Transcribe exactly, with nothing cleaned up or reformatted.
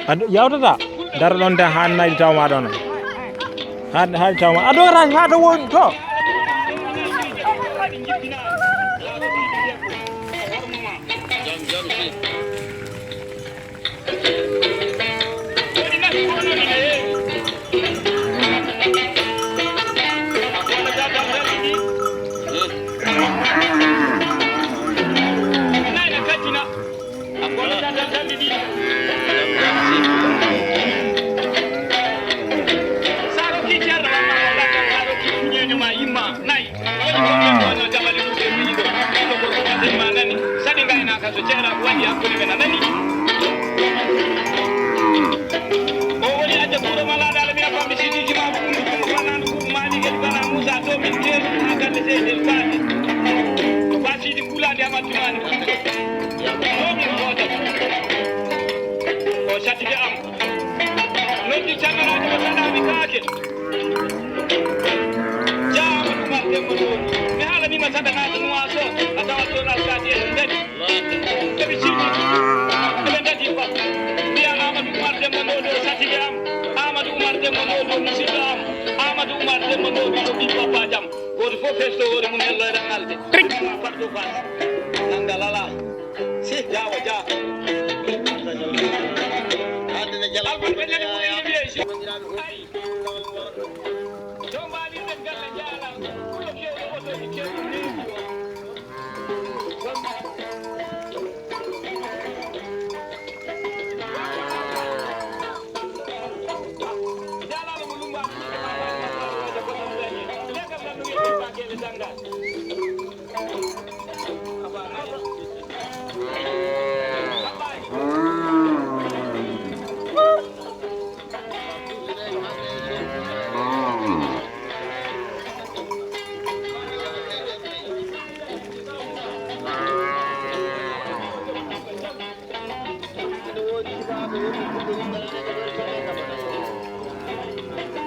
A do-, yawtata. Daro ɗon tan haa nayi taw ma ɗon. Haa, haa taw ma. A dogata haa to woni to. Saɗi ngaynaaka so ceeraaku waɗi hakkunde men a nani. O woni acca kuuɗo ma laaɗaale mi a famɗi sidiiji ma ko ɗum ɗum fanandu kuuɗo maani kadi bana Muusa to min teeru haa galle sey del baade. Ko ba siidi kuulaandi a mattumaani ɗum. To min gooto. O saɗi de am. Noddi camaraaji ko saɗaami kaake. Jaama ɗum ar demma ɗoon. Mi haalaniima saɗanaaka nuwaaso a tawa ɗoon alkaati en ndani. Eɓe ciɗi, eɓe ndadi ba. Mbiya Amadou Oumar Demba Ndodo, satike am. Amadou Oumar Demba Ndodo, musidɗo am. Amadou Oumar Demba Ndodo, ko ɓii papa jam. Gooto fof festo hoore mum, hello e ranŋalde. Fardo Fall. Nanngal alaa. Si, jaawa, jaa. Albarka ñande mum ene weeyi. Ay. To mbaɗirɗen galle jaalal, ɓurɗo kewɗo otooji kewɗi neeɓi o. Jaalal mo lumba, legal ngal no wi'etee Bakele Danngal.